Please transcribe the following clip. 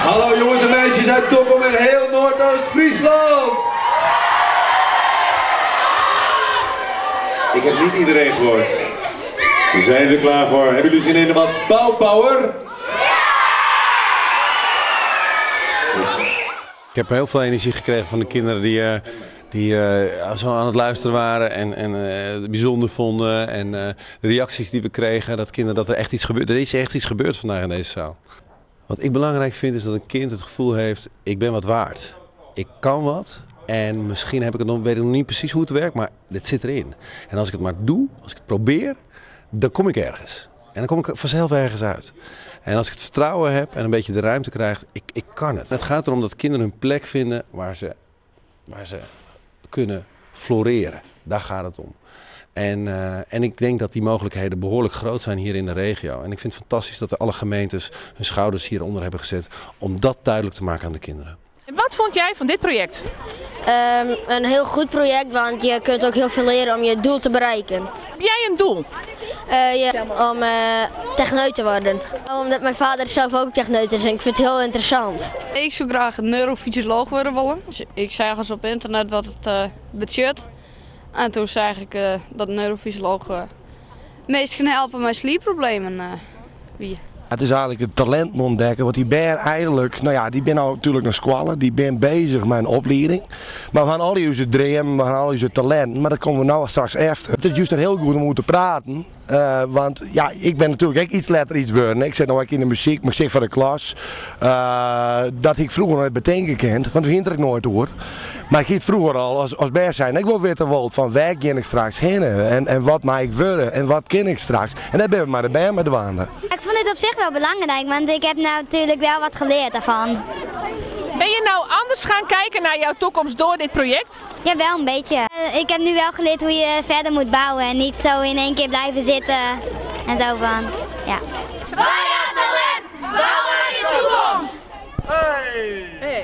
Hallo jongens en meisjes uit Dokkum en heel Noordoost-Friesland! Ik heb niet iedereen gehoord. Zijn jullie er klaar voor? Hebben jullie zin in wat bouwpower? Goed zo. Ik heb heel veel energie gekregen van de kinderen die zo aan het luisteren waren en het bijzonder vonden. En de reacties die we kregen, dat kinderen, dat er echt iets gebeurt. Er is echt iets gebeurd vandaag in deze zaal. Wat ik belangrijk vind is dat een kind het gevoel heeft, ik ben wat waard. Ik kan wat en misschien heb ik het nog, weet ik nog niet precies hoe het werkt, maar dit zit erin. En als ik het maar doe, als ik het probeer, dan kom ik ergens. En dan kom ik vanzelf ergens uit. En als ik het vertrouwen heb en een beetje de ruimte krijg, ik kan het. Het gaat erom dat kinderen hun plek vinden waar ze kunnen floreren. Daar gaat het om. En ik denk dat die mogelijkheden behoorlijk groot zijn hier in de regio. En ik vind het fantastisch dat alle gemeentes hun schouders hieronder hebben gezet om dat duidelijk te maken aan de kinderen. En wat vond jij van dit project? Een heel goed project, want je kunt ook heel veel leren om je doel te bereiken. Heb jij een doel? Ja, om techneut te worden. Omdat mijn vader zelf ook techneut is en ik vind het heel interessant. Ik zou graag een neurofysioloog worden willen. Dus ik zag eens op internet wat het budget. En toen zag ik dat een neurofysioloog meest kan helpen met slaapproblemen. Wie? Het is eigenlijk het talent ontdekken, want die ben eigenlijk, nou ja, die ben nou natuurlijk naar squallen, die ben bezig met een opleiding. Maar we gaan al onze dromen, we gaan al onze talenten, maar daar komen we nou straks achter. Het is juist heel goed om te praten, want ik ben natuurlijk ook iets later iets worden. Ik zit nou ook in de muziek, maar ik zit voor de klas. Dat ik vroeger nog niet bedenken kent, want we gingen er nooit door. Maar ik ging vroeger al als beer zijn, ik wil weten wat van waar ga ik straks heen en wat mag ik worden en wat ken ik straks. En daar ben ik maar de bij met de waanden. Ik vond het op zich wel belangrijk, want ik heb nou natuurlijk wel wat geleerd daarvan. Ben je nou anders gaan kijken naar jouw toekomst door dit project? Ja, wel een beetje. Ik heb nu wel geleerd hoe je verder moet bouwen en niet zo in één keer blijven zitten en zo van, ja. Wij aan talent, bouw aan je toekomst! Hey. Hey.